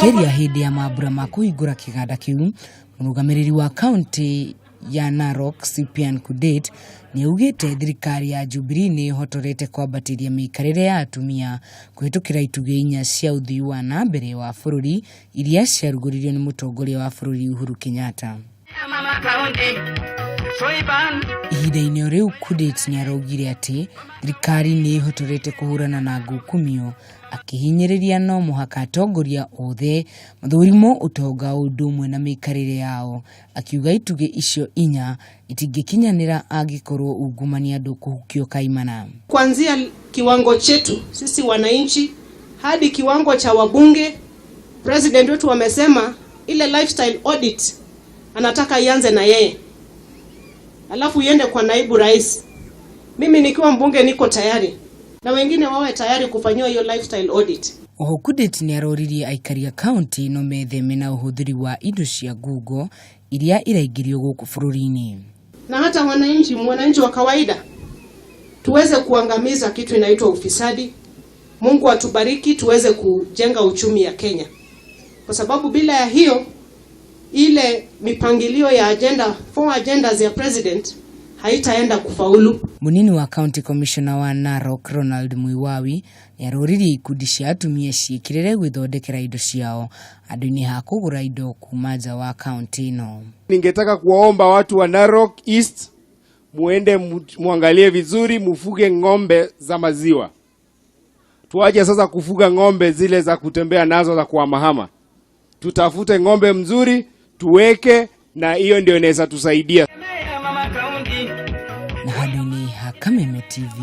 Akĩaria hĩndĩ ya mambura ma kũhingũra kĩganda kĩu, mũrũgamĩrĩri wa kaunti ya Narok Cyprian Kudet nĩaugĩte thirikari ya Jubilee nĩ ĩhotorete kwambatĩria mĩikarĩre ya atumia kũhĩtũkĩra itugĩ inya cia ũthii wa na mbere wa bũrũri iria ciarugũririo nĩ mũtongoria wa bũrũri Uhuru Kenyatta. Ihinda-inĩ o rĩu Kudet nĩaraugire atĩ thirikari nĩ ĩhotorete kũhũrana na ngukumio akĩhinyĩrĩria no mũhaka atongoria othe mathũrimwo ũtonga o ũndũ ũmwe na mĩikarĩre yao, akiuga itugĩ icio inya itingĩkinyanĩra angĩkorwo ungumania ndũkũhukio kaimana. Kuanzia kiwango chetu sisi wananchi hadi kiwango cha wabunge, president wetu wamesema ile lifestyle audit anataka ianze na yeye, alafu iende kwa naibu rais. Mimi nikiwa mbunge niko tayari na wengine wawe tayari kufanyiwa hiyo lifestyle audit. Oho Kudet nĩaroririe aikari a kaunti no metheme na ũhũthĩri wa indo cia ngungo iria iraingĩrio gũkũ bũrũri-inĩ. Na hata wananchi, mwananchi wa kawaida tuweze kuangamiza kitu inaitwa ufisadi. Mungu atubariki tuweze kujenga uchumi ya Kenya, kwa sababu bila ya hiyo ile mipangilio ya agenda, four agendas ya president haitaenda kufaulu. Munini wa county commissioner wa Narok Ronald Muiwawi nĩaroririe ikundi cia atumia ciĩkĩrĩre gwĩthondekera indo ciao handũ-inĩ ha kũgũra indo kuma nja wa kaunti ĩno. Ningetaka kuwaomba watu wa Narok East muende muangalie vizuri, mufuge ng'ombe za maziwa. Tuache sasa kufuga ng'ombe zile za kutembea nazo za kuhamahama. Tutafute ng'ombe mzuri tuweke, na hiyo ndio inaweza tusaidia. Na handũ-inĩ ha Kameme TV,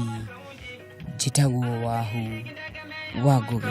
njĩtagwo Wahu wa Ngũgĩ.